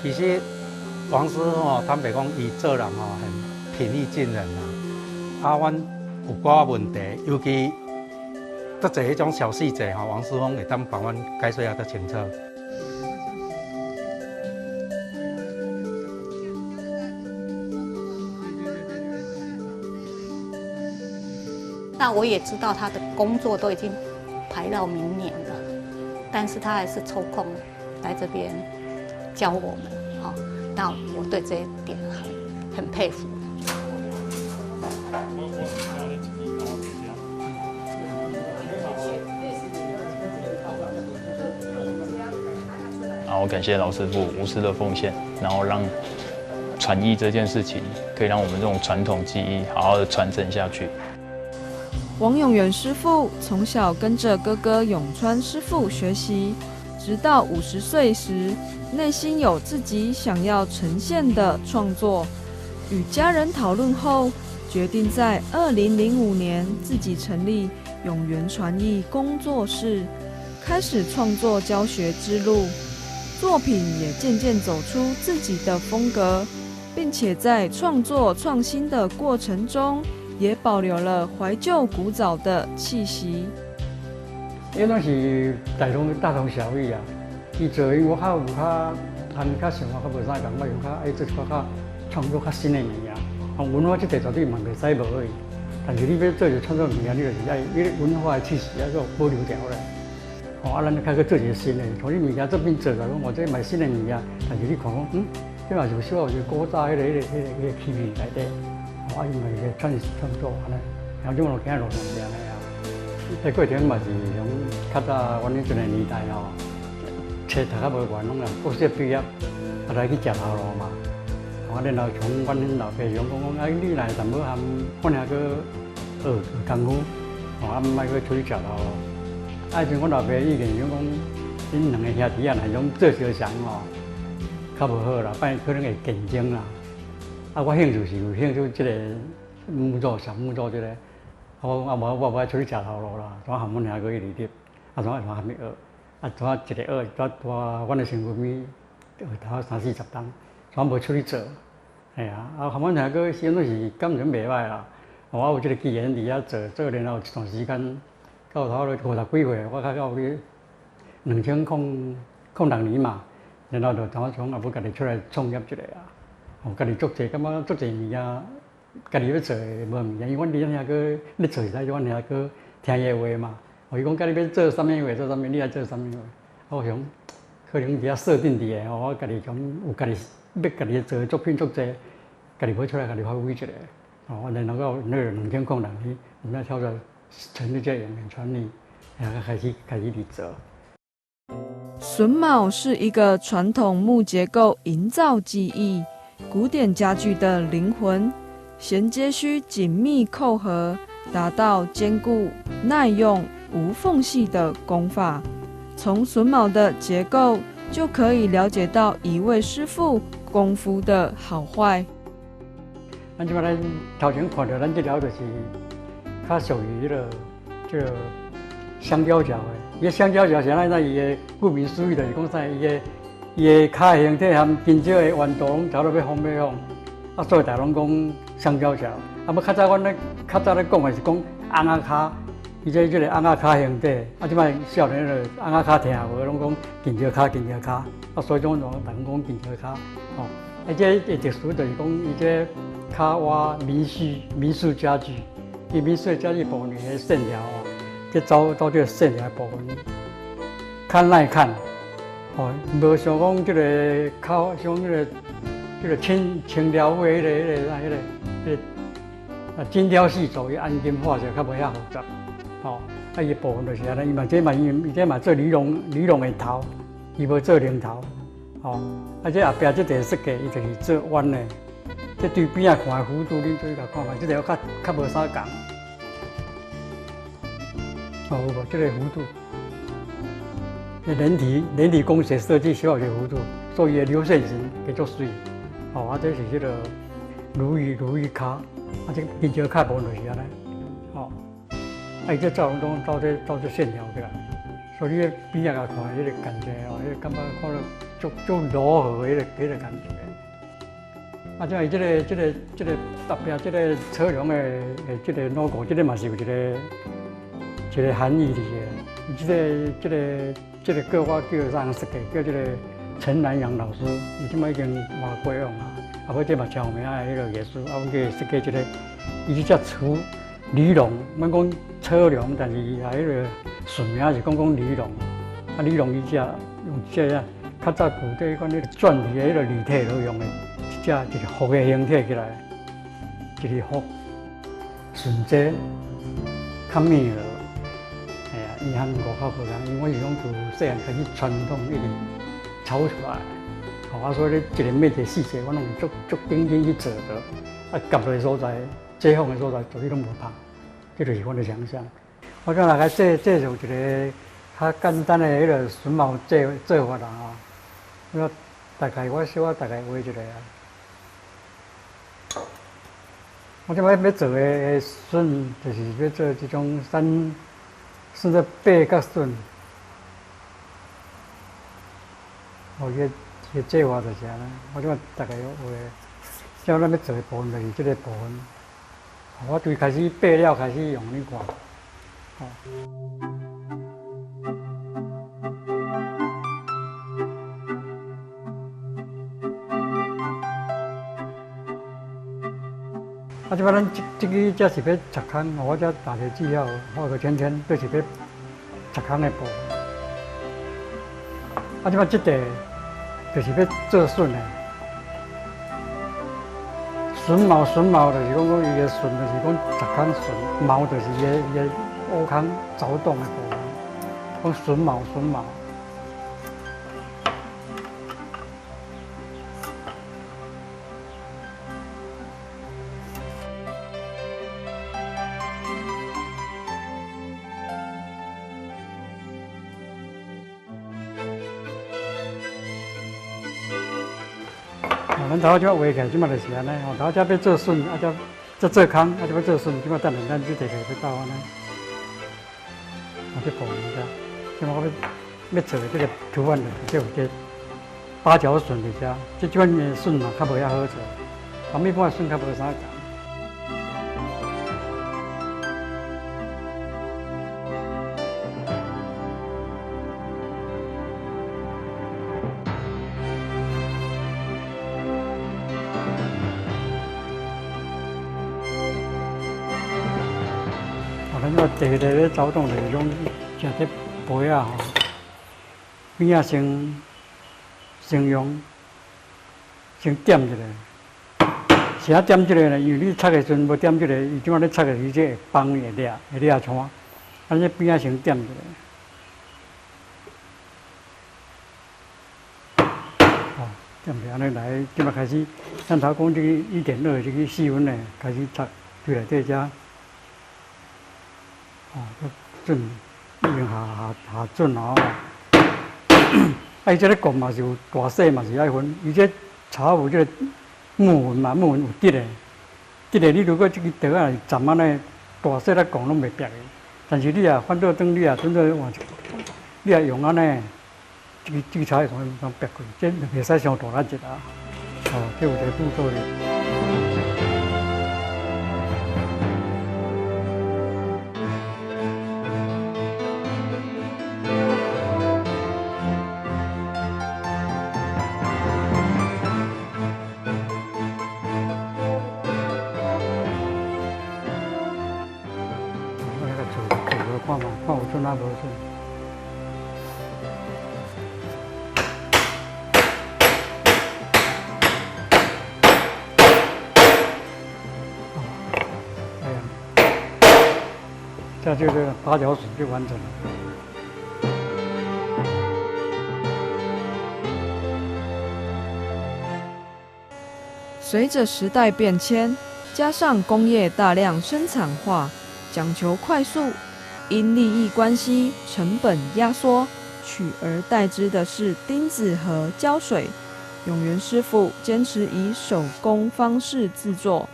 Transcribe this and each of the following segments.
其實王師傅吼，坦白講，伊做人吼很平易近人啊。啊，阮有寡問題，尤其足濟彼種小細節吼，王師傅會當幫阮解說得足清楚。那我也知道他的工作都已經排到明年了，但是他還是抽空來這邊教我們，好，那我對這一點很佩服。然後感謝老師傅無私的奉獻，然後讓傳藝這件事情可以讓我們這種傳統技藝好好的傳承下去。王永元師傅從小跟着哥哥永川師傅學習，直到50歲時，內心有自己想要呈現的創作，與家人討論後，決定在2005年自己成立永元傳藝工作室，開始創作教學之路。作品也漸漸走出自己的風格，並且在創作創新的過程中，也保留了懷舊古早的氣息。因攏是大同小異啊。伊做因我較有較，和較想法較無啥仝，我用較愛做一寡較創作較新的物件。文化這塊絕對嘛袂使無去，但是你欲做一個創作物件，你就是愛你文化的氣息愛閣保留牢咧。哦，啊，咱較閣做一個新的，像你物件這邊做來講，我這嘛新的物件，但是你看講，這嘛是有小可有一個古早彼個氣味內底。哦，啊，伊嘛是創作按呢，然後這麼行路上是按呢啊。這過程嘛是像較早阮彼陣的年代吼，冊讀較無懸，攏啦國小畢業，啊來去食頭路嘛。啊，然後像阮𪜶老爸想講講，啊，你若會淡薄含阮兄閣學學功夫，吼，啊，毋愛閣出去食頭路。啊，彼陣阮老爸意見想講，恁兩個兄弟啊，若種做相仝吼，較無好啦，反可能會競爭啦。啊，我興趣是有興趣這個木作、小木作這個，我講啊，無我無愛出去食頭路啦，怎含阮兄閣一直入，啊怎怎含伊學，啊怎一個學，怎蹛阮的身軀邊學頭三四十冬，怎無出去做，嘿啊，啊含阮兄閣時陣攏是感情袂歹啦，我有這個機緣佇遐做，做然後一段時間，到頭了50幾歲，我較到去2006年嘛，然後就怎講也欲家己出來創業一下啊。哦，家己足濟，感覺足濟物件，家己欲做的無物件，因為阮弟兄閣咧做時，阮兄閣聽伊的話嘛。哦，伊講佮你欲做啥物話，做啥物，你愛做啥物話。我想可能佇遐設定佇的吼，我家己講有家己欲家己做的作品足濟，家己欲出來家己發揮一下。哦，然後到那個2006年，我們才跳出來成立這個永元傳藝，然後開始佇做。榫卯是一個傳統木結構營造技藝。古典家具的靈魂，銜接需緊密扣合，達到堅固、耐用、無縫隙的工法。從榫卯的結構就可以了解到一位師傅功夫的好壞。咱這擺咱頭前看著，咱這條就是較屬於彼個這個香蕉橋的。伊香蕉橋是按怎？伊的顧名思義就是講啥？伊的跤形體和金蕉的彎度攏差不多欲方欲方，啊，所以大家攏講香蕉橋。啊，欲較早阮咧較早咧講的是講尪仔跤，伊這個尪仔跤形體，啊，這擺少年就尪仔跤聽無，攏講金蕉跤、金蕉跤，啊，所以講攏逐個講金蕉跤，吼。啊，這的特殊就是講，伊這跤倚民宿家具，伊民宿家具部分的線條哦，這走走這個線條的部分較耐看。哦，無像講這個較像這個清朝的彼個啊精雕細琢，伊按金畫就較無遐複雜。吼，啊伊部分就是按呢，伊嘛這嘛伊這嘛做尼龍的頭，伊無做龍頭。吼，啊這後壁這個設計，伊就是做彎的。這對邊仔看的弧度，恁注意共看覓，這個較較無啥仝。哦，有無這個弧度？人體工學設計需要一個弧度，所以流線型會足媠。哦，啊，這是這個如意跤，啊，這金蕉跤部分就是按呢。哦，啊，伊這造攏總走這線條起來，所以你邊仔共看，彼個感覺哦，彼個感覺看著足足足柔和彼个感覺。啊，像伊這個特別這個車龍的這個 logo，這個嘛是有一個含義佇個。這個叫我叫啥人設計，叫這個陳南陽老師，伊這擺已經嘛過往啊。啊，不這嘛真有名的彼个藝術，啊，阮叫伊設計這個，伊這隻車鯉龍，阮講車龍，但是伊啊彼个順名是講鯉龍。啊，鯉龍伊只用這個較早古代款彼個篆字的彼個字體落用的，這隻一個福的形體起來，一個福順這較密了。哎呀，伊和外口無仝，因為我是講自細漢開始傳統一直炒出來，吼啊，所以咧一個每一個細節，我攏足足認真去做的。啊，夾落所在，解放的所在，絕對攏無拍，這就是阮的強項。我今來來做一個較簡單的彼個榫卯做法啦吼。我大概我小可大概畫一下啊。我這擺欲做的筍，就是欲做這種三，算做八角筍。哦，伊個做法就是按呢。我這擺大概畫，像咱欲做的部分就是這個部分。我最開始八了開始用，你看。哦。啊，這擺咱這支這是欲插空，我這打個記號，畫個圈圈，就是欲插空的部分。啊，這擺這塊就是欲做筍的，榫卯就是講伊个筍就是講插空筍，卯就是伊个挖空鑿洞的部分，講榫卯。咱頭仔畫起來，這擺就是按呢。吼，頭仔欲做筍，啊，才做空，啊，這欲做筍，這擺等下咱這塊欲鬥按呢。啊，這部分遮，這擺我欲做的這個圖案，就有這八角筍佇遮。這款的筍嘛，較無遐好做，佮一般的筍較無啥仝。咱這第二个咧走動就是講，食這杯仔吼，邊仔先用，先點一下。是啊，點這個呢，因為你插的時陣無點這個，伊這擺咧插的時，這會崩會裂，會裂穿。啊，這邊仔先點一下。哦，點一下，按呢來，這擺開始，咱頭講這個1.2這個細分的開始插，對內底遮。哦，準已經下準了吼。啊，伊這个棍嘛是有大細嘛是愛分，伊這茶有這個木紋嘛，木紋有直的，直的你如果這个刀仔是鏨按呢，大細來講攏袂煏的。但是你若反倒轉，你若轉做換一，你若用按呢，這個茶會攏煏開，這袂使傷大力一啊。哦，這有一個步驟的。看嘛，看有準啊無準。哎呀，這就是八角筍就完成了。隨着時代變遷，加上工業大量生產化，講求快速。因利益關係、成本壓縮，取而代之的是釘子和膠水。永元師傅堅持以手工方式製作，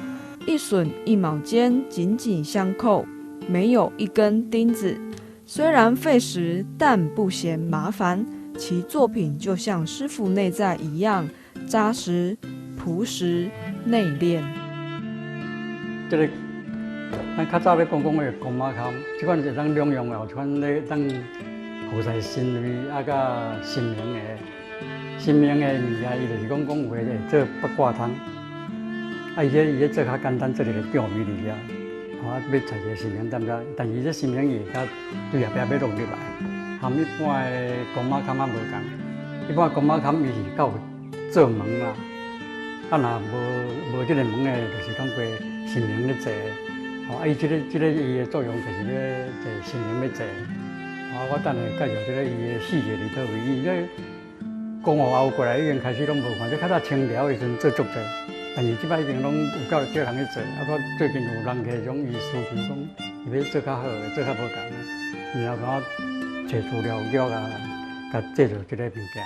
一榫一卯間緊緊相扣，沒有一根釘子。雖然費時，但不嫌麻煩，其作品就像師傅內在一樣紮實、樸實、內斂。這個咱較早咧講講的公仔崁，這款是當兩用的，這款咧當護在神位啊，佮神明的神明的物件，伊就是講講有的會做八卦湯，啊，伊這做較簡單，做一個吊米佇遐，吼啊，欲採一個神明踮遮，但是這神明伊會較對後壁欲落入來，和一般的公仔崁仔無仝，一般公仔崁伊是較有做門啦，啊，若無這個門的，就是講過神明咧坐。啊！伊這個伊的作用就是咧坐神明欲坐。啊，我等下介紹這個伊的細節佇佗位。伊這江湖後過來已經開始攏無看，這較早清朝的時陣做足濟，但是這擺已經攏有夠少人去做。啊，我最近有人客種伊需求講，伊欲做較好的，做較無仝的，然後我揣資料叫共共製作這個物件。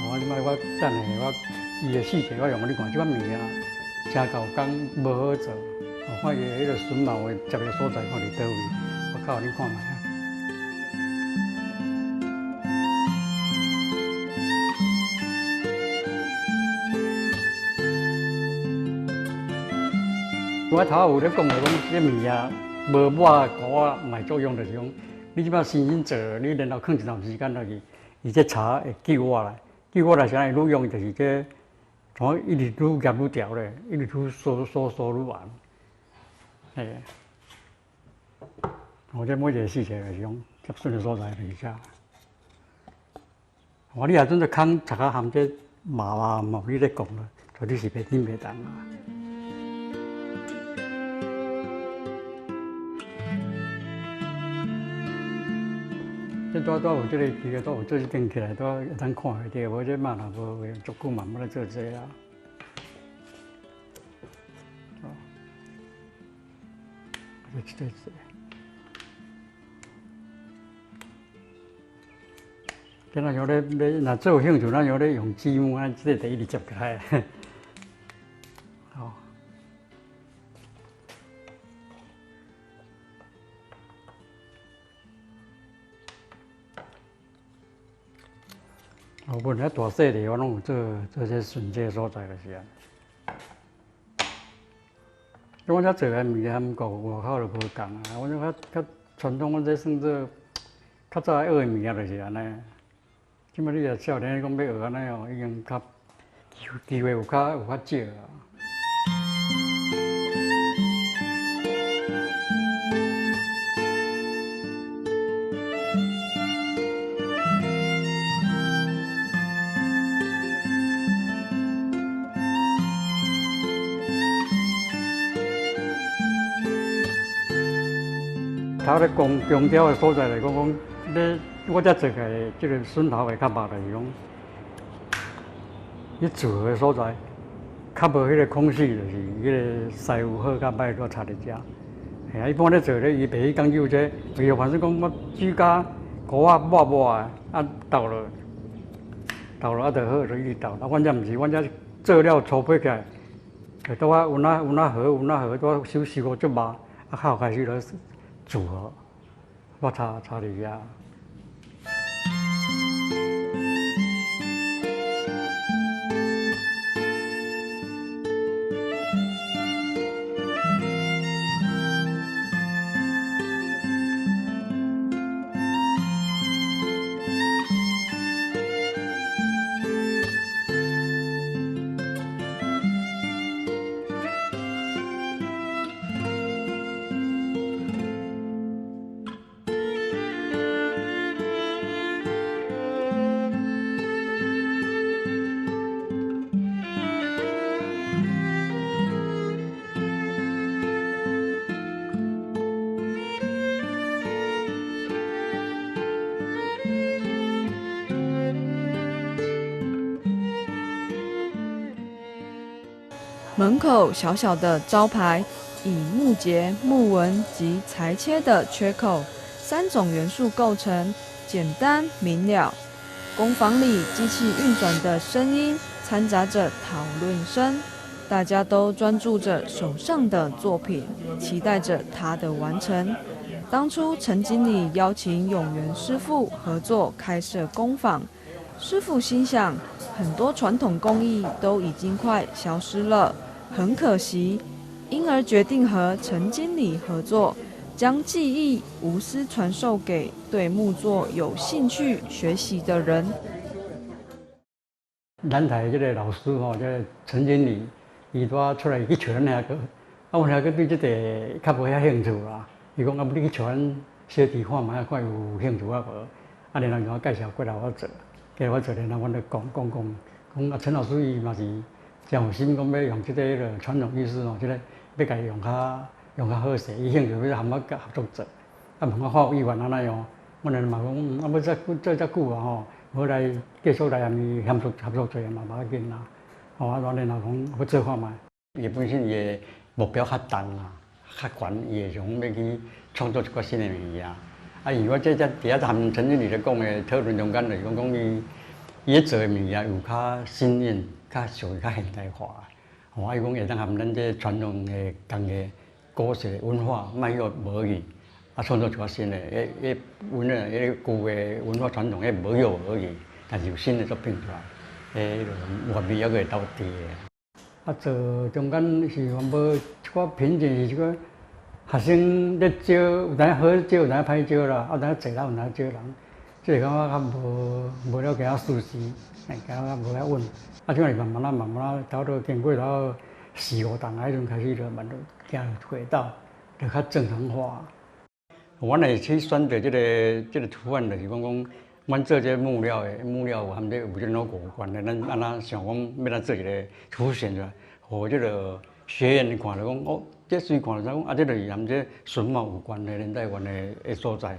我這擺我等下我伊的細節我用予你看，這款物件誠厚工，無好做。我看伊的彼個榫卯的接的所在，看佇佗位，我較予恁看覓啊。我頭仔有咧講的講，這物件無抹糊仔嘛會作用，就是講你這擺新鮮做，你然後囥一段時間落去，伊這茶會救活來，救活來啥會愈用，就是這怎一直愈夾愈牢咧，一直愈縮縮縮愈硬。嘿，我這每一個細節就是講接榫的所在就是遮。我你若陣做空插啊含這麻啊毛，你咧講啦，絕對是袂聽袂動啊。這拄拄有這個機會，拄有做這間起來，拄會當看會著，無這嘛若無話，足久嘛無咧做這啊。這這。這若像咧咧，若做有興趣，咱像咧用積木，咱這個就一直接起來。好。我本來大細個，我攏有做做這順這所在就是啊。我遮做的物件，毋過外口就無仝啊。我這較較傳統，阮這算做較早學的物件就是按呢。這擺你若少年講欲學按呢哦，已經較機會有較有較少啊。頭咧講強調的所在來講，講咧我遮做起來這個筍頭會較肉，就是講，你做的所在較無彼個空隙，就是彼個師傅好較歹閣插佇遮。嘿啊，一般咧做咧，伊袂去講究這，伊就反正講我煮甲糊仔抹抹的，啊倒落，倒落啊就好，就一直倒。啊，阮遮毋是，阮遮做了粗批起來，就拄啊有哪有哪好有哪好，拄啊收收個足肉，啊較後開始就組合，我插插佇遐。門口小小的招牌，以木節、木紋及裁切的缺口三種元素構成，簡單明了。工坊裡機器運轉的聲音摻雜着討論聲，大家都專注着手上的作品，期待着它的完成。當初陳經理邀請永元師傅合作開設工坊，師傅心想，很多傳統工藝都已經快消失了，很可惜，因而決定和陳經理合作，將技藝無私傳授給對木作有興趣學習的人。咱台這個老師吼，這個陳經理，伊拄出來去揣咱兄哥，啊，阮兄哥對這個較無遐興趣啦。伊講啊，欲你去揣阮小弟看覓，看有興趣啊無？啊，然後伊共我介紹過來我做，過來我做，然後阮就講講講，講啊，陳老師伊嘛是誠有心，講欲用這個彼个傳統藝術吼，這個欲共伊用較好勢，伊興趣欲和我合作做。啊，問我看有意願按呢哦，阮嘛講，啊，欲遮做遮久啊吼，無來繼續來和伊合作做嘛無要緊啦。吼，啊，然後講欲做看覓。伊本身伊的目標較重啊，較懸，伊會想欲去創作一寡新的物件。啊，因為我這只佇遐和陳經理咧講的討論中間，就是講講伊伊咧做的物件有較新穎、較屬於較現代化。吼，啊，伊講會當和咱這傳統的工藝、古式文化莫去無去，啊，創作一寡新的，彼彼文的彼個舊的文化傳統，彼無去無去，但是有新的作品出來，彼個原味猶閣會當佇的。啊，做中間是嘛無一寡瓶頸，是一個學生咧招，有當好招，有當歹招啦，啊，有當濟人，有當少人，這個感覺較無了解事實，感覺較無遐穩。啊，這擺是慢慢仔慢慢仔，差不多經過了四五冬啊，彼陣開始就慢慢行軌道，就較正常化。阮會去選擇這個圖案，就是講講，阮做這個木料的，木料有和這有這 logo 有關的，咱按怎想講欲來做一個凸顯出來，予這個學員看著講，哦，這雖看著講，啊，這就是和這榫卯有關的連帶關的的所在。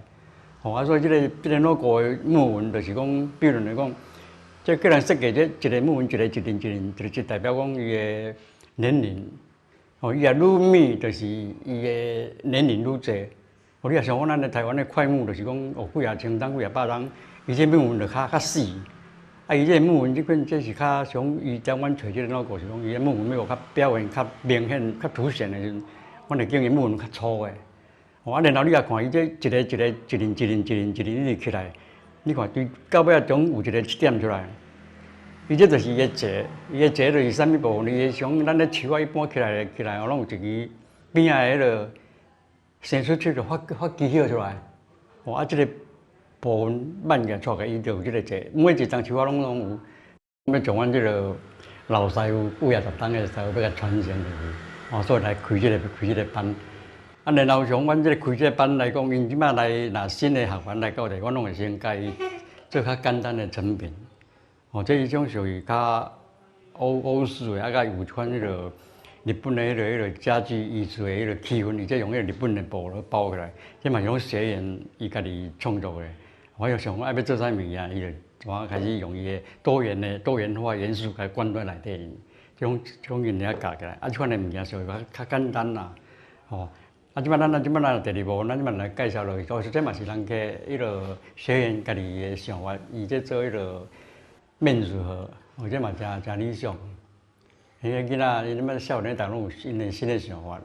吼，啊，所以這個 logo 的木紋，就是講，比如來講，這個人設計這一個木紋，一個一輪一輪，就是代表講伊的年齡。吼，伊若愈密，就是伊的年齡愈濟。哦，你若像講咱的台灣的檜木，就是講哦，幾若千冬、幾若百冬，伊這木紋就較細。啊，伊這個木紋這款這是較像伊將阮揣這個 logo 是講，伊的木紋欲較表現較明顯、較凸顯的時陣，阮會揀伊木紋較粗的。哦，啊，然後你若看伊這一个一个一輪一輪一輪一輪一直起來，你看對到尾仔總有一個點出來。伊這就是伊的節，伊的節就是啥物部分？伊的像咱咧樹仔一般起來起來，攏有一支邊仔的彼個生出去就發枝葉出來。哦，啊，這個部分挽起來撮起，伊就有這個節。每一叢樹仔攏有。欲將阮這個老師傅幾仔十冬的師傅欲共傳承落去，哦，所以來開這個班。啊，然後像阮這個開這個班來講，𪜶這擺來若新的學員來到這，阮攏會先教伊做較簡單的成品。哦，這一種屬於較歐式的，啊，佮有款彼個日本的彼個家具藝術的彼個氣氛，伊這用彼個日本的布來包起來，這嘛是講學員伊家己創作的。我又想講愛欲做啥物件，伊就怎開始用伊的多元化元素來灌在內底，這種𪜶遐教起來。啊，這款的物件屬於較較簡單啦，吼。啊，這擺咱這擺咱第二步，咱這擺來介紹落去，就是這嘛是人家彼個學員家己的想法，伊這做彼個面子盒，哦，這嘛誠誠理想。彼个囡仔，伊這擺少年逐攏有新的想法。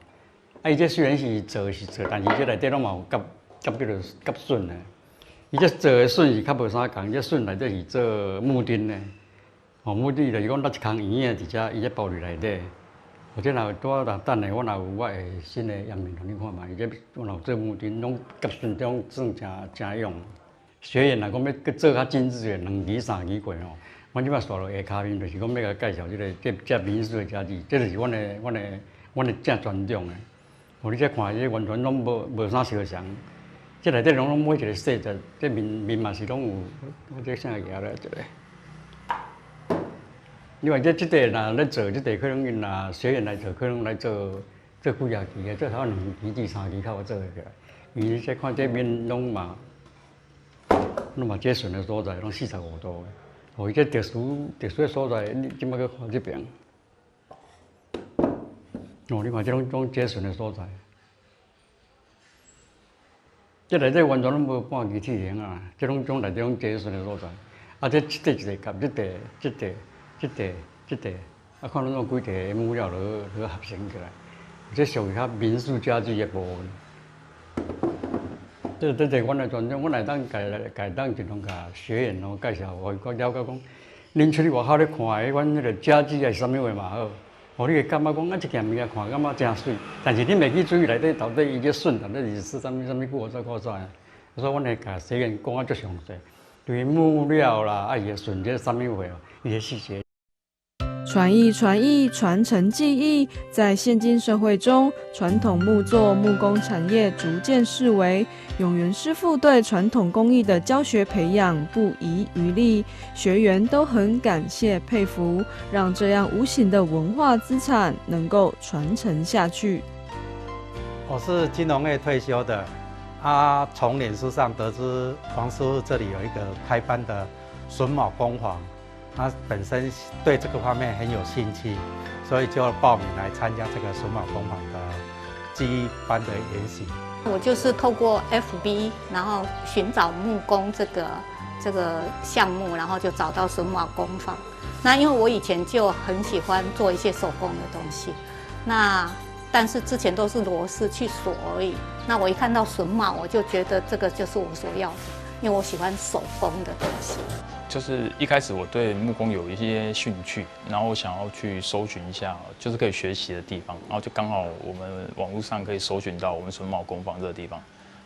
啊，伊這雖然是做是做，但是這內底攏嘛有夾夾彼个夾榫的。伊這做的榫是較無啥仝，這榫內底是做木釘的。哦，木釘就是講落一空圓仔佇遮，伊這包佇內底。或者若拄仔若等下，我若有我的新的樣品，予你看覓。伊這我若有做木釘，攏夾榫這種算誠誠用。學員若講欲閣做較精緻的，兩支三支過吼，阮這擺煞落下跤面，就是講欲共介紹這個這民宿的家具，這就是阮的正傳統的。哦，你這看，這完全攏無啥相像。這內底攏每一個細節，這面面嘛是攏有，我這啥舉來一個。你看這個若咧做，這個可能𪜶若學員來做，可能來做做幾仔支的，做差兩支至三支較有做會起來。因為這看這面攏嘛這順的所在，攏45度的。哦，伊這特殊的所在，你這擺閣看這邊。哦，你看這攏這順的所在。這內底完全攏無半支鐵型啊！這攏總內底攏這順的所在。啊，這一塊一塊夾，這塊、這塊、這塊、這塊，啊，看攏有幾塊木料落合成起來。這屬於較民宿家具的部分。這阮的傳統，阮會當共當盡量共學員哦介紹，予伊較了解講，恁出去外口咧看的，阮彼个家具還是啥物貨嘛好，予你會感覺講啊，這件物件看感覺誠媠，但是你袂去注意內底到底伊這筍到底是啥物啥物古早古早的，所以阮會共學員講啊足詳細，對木料啦，啊伊的筍這啥物貨，伊的細節。傳藝傳藝傳承技藝，在現今社會中，傳統木作木工產業逐漸式微。永元師傅對傳統工藝的教學培養不遺餘力，學員都很感謝佩服，讓這樣無形的文化資產能夠傳承下去。我是金融業退休的，啊，從臉書上得知王師傅這裡有一個開班的榫卯工坊。他本身對這個方面很有興趣，所以就報名來參加這個榫卯工坊的技藝班的研習。我就是透過 FB，然後尋找木工這個項目，然後就找到榫卯工坊。那因為我以前就很喜歡做一些手工的東西，那但是之前都是螺絲去鎖而已。那我一看到榫卯，我就覺得這個就是我所要的，因為我喜歡手工的東西。就是一開始我對木工有一些興趣，然後我想要去搜尋一下，就是可以學習的地方，然後就剛好我們網絡上可以搜尋到我們榫卯工坊這個地方，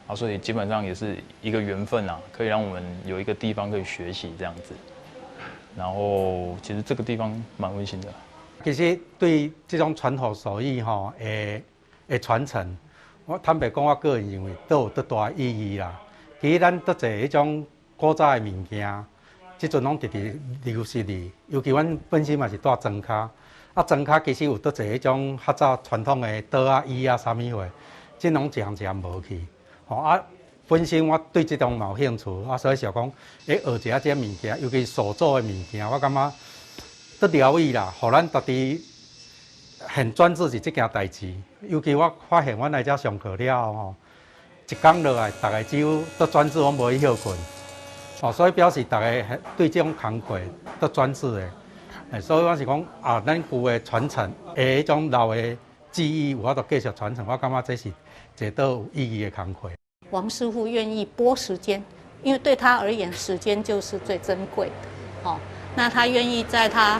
啊，所以基本上也是一個緣分啊，可以讓我們有一個地方可以學習這樣子。然後其實這個地方蠻溫馨的。其實對這種傳統手藝吼，會傳承，我坦白講，我個人認為都有足大意義啦。其實咱足濟彼種古早的物件，這陣攏直直流失去，尤其阮本身嘛是蹛莊跤，啊莊跤其實有足濟彼種較早傳統的桌仔椅啊啥物貨，這攏一項一項無去。吼啊，本身我對這種嘛有興趣，啊所以想講，學一下這個物件，尤其手做的物件，我感覺足療癒啦，予咱家己很專注佇這件代誌。尤其我發現阮來遮上課了後吼，一工落來，逐个幾乎都專注，攏無去歇睏。哦，所以表示逐个對這種工課都專注的。所以我是講啊，咱舊的傳承的彼種老的技藝，有法度繼續傳承，我感覺這是一個有意義的工課。王師傅願意撥時間，因為對他而言，時間就是最珍貴的。哦，那他願意在他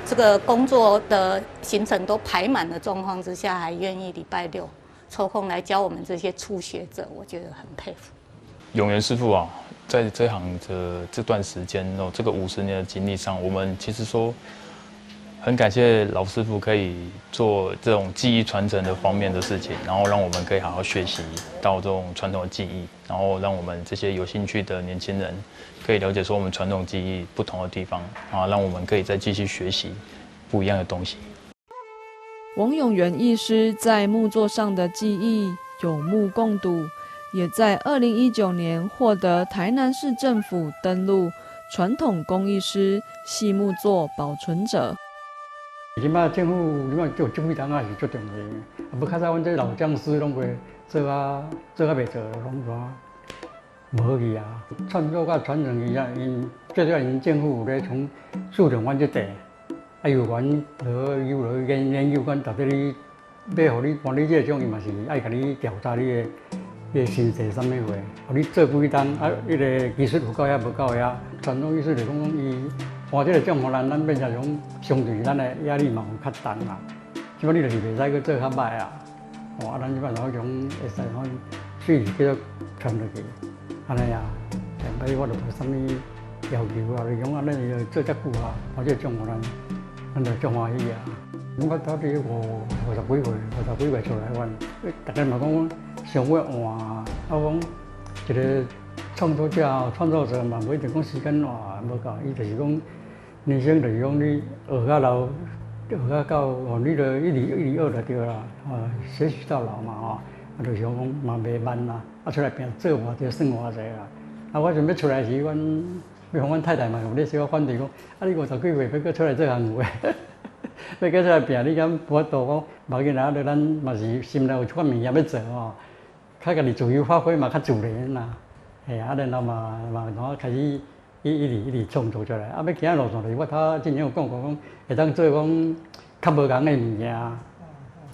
這個工作的行程都排滿的狀況之下，還願意禮拜六抽空來教我們這些初學者，我覺得很佩服。永元師傅啊，在這行的這段時間哦，這個50年的經歷上，我們其實說很感謝老師傅可以做這種技藝傳承的方面的事情，然後讓我們可以好好學習到這種傳統的技藝，然後讓我們這些有興趣的年輕人可以了解說我們傳統技藝不同的地方啊，讓我們可以再繼續學習不一樣的東西。王永元藝師在木作上的技藝有目共睹，也在2019年獲得台南市政府登錄傳統工藝師細木作保存者。這擺政府這擺做政府單仔是足重要的，啊，無較早阮這老匠師攏袂做啊，做啊袂做，攏煞無去啊。創作佮傳承伊啊，𪜶最主要𪜶政府有咧從注重阮這塊，啊，有關落有落研究阮到底你欲予你換你這種，伊嘛是愛共你調查你的。你的身世啥物貨？予你做幾冬啊？彼个技術有夠遐無夠遐？傳統意思就是講，伊換這個種予咱，咱變成講相對咱的壓力嘛有較重啦。這擺你就是袂使閣做較歹啊！哦，啊，咱這擺就講會使講水繼續傳落去，按呢啊。前擺我就無啥物要求啊，你講按呢做遮久啊，換這個種予咱，咱就足歡喜啊。我到底五十幾歲，五十幾歲出來阮，逐家嘛講想欲換，啊，講一個創作者、創作者嘛，無一定講時間換無夠，伊就是講人生就是講你學較老，學較到哦，你就一直一直學就對啦，啊，學習到老嘛吼，啊，就是講嘛袂慢啦，啊，出來拼做偌濟算偌濟啦。啊，我陣欲出來時，阮欲予阮太太嘛有咧小可反對講，啊，你五十幾歲欲閣出來做工課，欲閣出來拼，你敢無法度講？無要緊啦，啊，咱嘛是心內有一款物件欲做吼，較家己自由發揮嘛較自然啦。嘿啊，然後嘛嘛開始一直創作出來。啊，欲行路線就是我頭之前有講過，講會當做講較無仝的物件。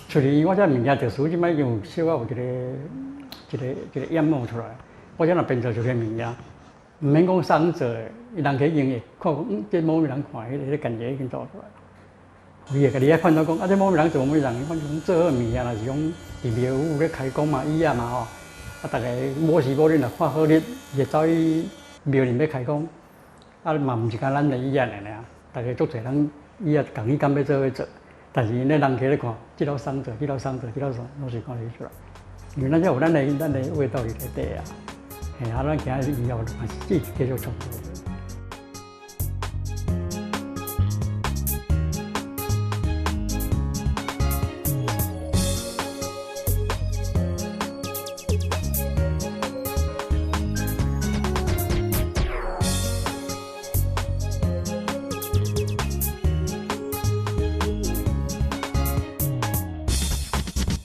出去我這物件特殊，這擺已經有小可有一個一個一個樣貌出來。我這若變做一個物件，毋免講送做的，人客已經會看講，這某物人看，彼個感覺已經做出來。伊會家己愛判斷講，啊，這某物人做某物人，反正做好物件，若是講佇廟宇咧開講嘛，椅仔嘛吼，啊，逐个某時某日若看好日，伊會走去廟裡欲開講，啊嘛毋是干咱的椅仔爾爾，逐个足濟人椅仔仝彼工欲做欲做，但是𪜶咧人客咧看，這老送做，這老送做，這老送，攏是看得出來，因為咱這有咱的味道佇內底啊，嘿，啊，咱今日以後嘛是繼續創作。